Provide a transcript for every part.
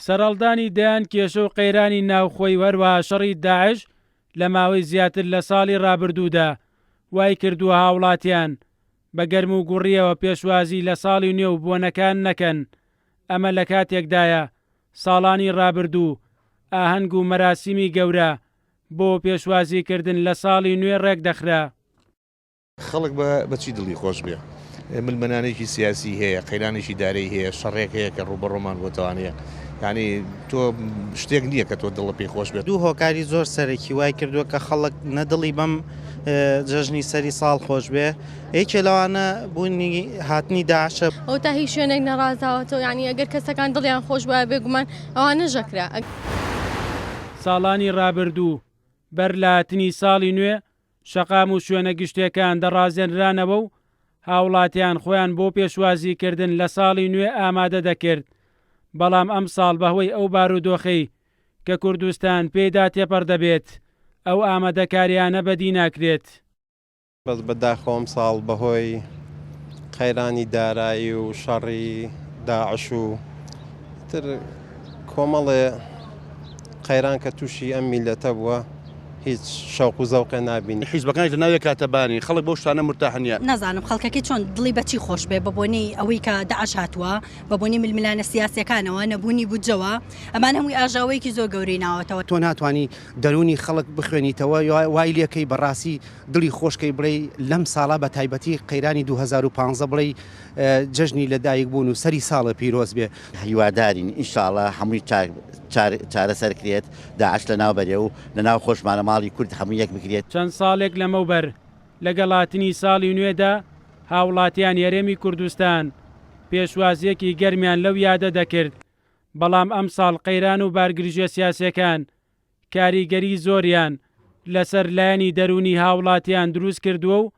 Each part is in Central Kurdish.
سەرهەڵدانی دەیان کێشە و قەیرانی ناوخۆی و هەروەها شەڕی داعش لە ماوەی زیاتر لە ساڵی ڕابردوودا وای کردووە هاوڵاتیان بە گەرم و گوڕییەوە پێشوازی لە ساڵی نوێ و بۆنەکان نەکەن، ئەمە لە کاتێکدایە ساڵانی ڕابردوو ئاهەنگ و مەراسیمی گەورە بۆ پێشوازیکردن لە ساڵی نوێ ڕێکدەخرا. خەڵک بە چی دڵی خۆش بێ؟ ململانێکی سیاسی هەیە، قەیرانێکی دارایی هەیە، شەڕێک هەیە کە ڕووبەڕوومان بۆتەوانەیە. یانی تۆ شتێک نییە کە تۆ دڵت پێی خۆش بێت. دوو هۆکاری زۆر سەرەکی وای کردووە کە خەڵک نە دڵی بەم جەژنی سەری ساڵ خۆش بێ، یەکێ لەوانە بوونی هاتنی داعشە. ئەوە تا هیچ شوێنێک نەڕازاوەتەوە، یانی ئەگەر کەسەکان دڵیان خۆش بوایە بێگومان ئەوانەش ئەکرا. ساڵانی ڕابردوو بەر لە هاتنی ساڵی نوێ شەقام و شوێنە گشتیەکان دەڕازێنرانەوە و هاوڵاتیان خۆیان بۆ پێشوازیکردن لە ساڵی نوێ ئامادە دەکرد، بەڵام ئەمساڵ بەهۆی ئەو بارودۆخەی کە کوردستان پێیدا تێپەڕ دەبێت، ئەو ئامادەکاریانە بەدی ناکرێت. بەس بە داخەوە ئەمساڵ بەهۆی قەیرانی دارایی و شەڕی داعش و تر کۆمەڵێ قەیران کە تووشی ئەم میلەتە بووە هیچ شەوق و زەوقێ نابینی. حیزبەکانیش لە ناو یەک کاتەبانی، خەڵک بەو شتانە مورتاح نییە. نازانم خەڵکەکەی چۆن دڵی بە چی خۆش بێ بە بۆنەی ئەوەی کە داعش هاتووە، بە بۆنەی ململانێ سیاسیەکانەوە، نەبوونی بودجەوە، ئەمانە هەمووی ئاژاوەیەکی زۆر گەورەی ناوەتەوە. تۆ ناتوانی دەروونی خەڵک بخوێنیتەوە وای لێکەی بەڕاستی دڵی خۆش کەی بڵێی لەم ساڵە بە تایبەتی قەیرانی 2015 بڵێی جەژنی لە دایک بوون و سەری ساڵە پیرۆز بێ. هیوادارین ان شاءاللە هەمووی چارەسەر کرێت داعش لەناو بەرێ و لەناو خۆشمانە ماڵی کورد هەموو یەک بگرێت. چەند ساڵێک لەمەوبەر لەگەڵ هاتنی ساڵی نوێدا هاوڵاتیانی هەرێمی کوردستان پێشوازییەکی گەرمیان لەو یادە دەکرد، بەڵام ئەمساڵ قەیران و بارگرژییە سیاسییەکان کاریگەری زۆریان لەسەر لایەنی دەروونی هاوڵاتیان دروست کردووە و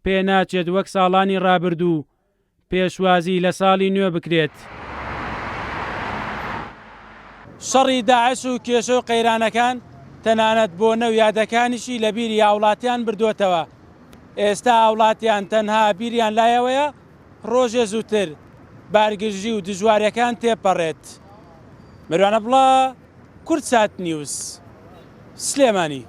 پێناچێت وەک ساڵانی ڕابردوو پێشوازی لە ساڵی نوێ بکرێت. شەڕی داعش و کێشە و قەیرانەکان تەنانەت بۆنە و یادەکانیشی لە بیری هاوڵاتیان بردووەتەوە، ئێستا هاوڵاتیان تەنها بیریان لایەوەیە ڕۆژێ زووتر بارگرژی و دژواریەکان تێپەڕێت. مەروان عەبدوڵا، کوردسات نیوز، سلێمانی.